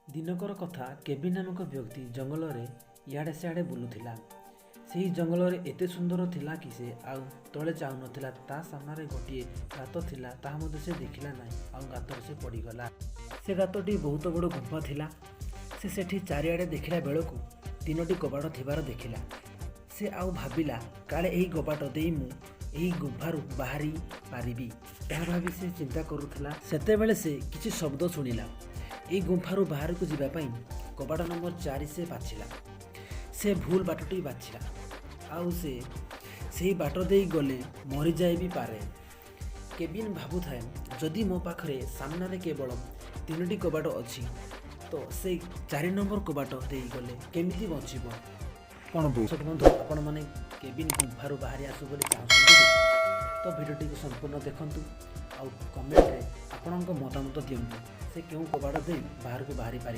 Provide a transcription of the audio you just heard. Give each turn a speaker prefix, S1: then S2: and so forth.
S1: ଦିନକର କଥା, କେବିନ୍ ନାମକ ବ୍ୟକ୍ତି ଜଙ୍ଗଲରେ ଇଆଡ଼େ ସିଆଡ଼େ ବୁଲୁଥିଲା। ସେହି ଜଙ୍ଗଲରେ ଏତେ ସୁନ୍ଦର ଥିଲା କି ସେ ଆଉ ତଳେ ଚାହୁଁନଥିଲା। ତା ସାମ୍ନାରେ ଗୋଟିଏ ଗାତ ଥିଲା, ତାହା ମଧ୍ୟ ସେ ଦେଖିଲା ନାହିଁ ଆଉ ଗାତରେ ସେ ପଡ଼ିଗଲା। ସେ ଗାତଟି ବହୁତ ବଡ଼ ଗୁମ୍ଫା ଥିଲା। ସେ ସେଠି ଚାରିଆଡ଼େ ଦେଖିଲା ବେଳକୁ ତିନୋଟି କବାଟ ଥିବାର ଦେଖିଲା। ସେ ଆଉ ଭାବିଲା, କାଳେ ଏହି କବାଟ ଦେଇ ମୁଁ ଏହି ଗୁମ୍ଫାରୁ ବାହାରି ପାରିବି। ଏହା ଭାବି ସେ ଚିନ୍ତା କରୁଥିଲା, ସେତେବେଳେ ସେ କିଛି ଶବ୍ଦ ଶୁଣିଲା। ଏହି ଗୁମ୍ଫାରୁ ବାହାରକୁ ଯିବା ପାଇଁ କବାଟ ନମ୍ବର 4 ସେ ବାଛିଲା। ସେ ଭୁଲ ବାଟଟି ବାଛିଲା ଆଉ ସେ ସେହି ବାଟ ଦେଇ ଗଲେ ମରିଯାଇ ବି ପାରେ। କେବିନ୍ ଭାବୁଥାଏ, ଯଦି ମୋ ପାଖରେ ସାମ୍ନାରେ କେବଳ ତିନୋଟି କବାଟ ଅଛି, ତ ସେ 4 ନମ୍ବର କବାଟ ଦେଇ ଗଲେ କେମିତି ବଞ୍ଚିବ?
S2: କ'ଣ ବୋଉ?
S1: ଦର୍ଶକ ବନ୍ଧୁ, ଆପଣମାନେ କେବିନ୍ ଗୁମ୍ଫାରୁ ବାହାରି ଆସୁ ବୋଲି ଚାହୁଁଛନ୍ତି କି? ତ ଭିଡ଼ିଓଟିକୁ ସମ୍ପୂର୍ଣ୍ଣ ଦେଖନ୍ତୁ ଆଉ କମେଣ୍ଟରେ ଆପଣଙ୍କ ମତାମତ ଦିଅନ୍ତୁ, ସେ କେଉଁ କବାଟ ଦେଇ ବାହାରକୁ ବାହାରି ପାରିବ।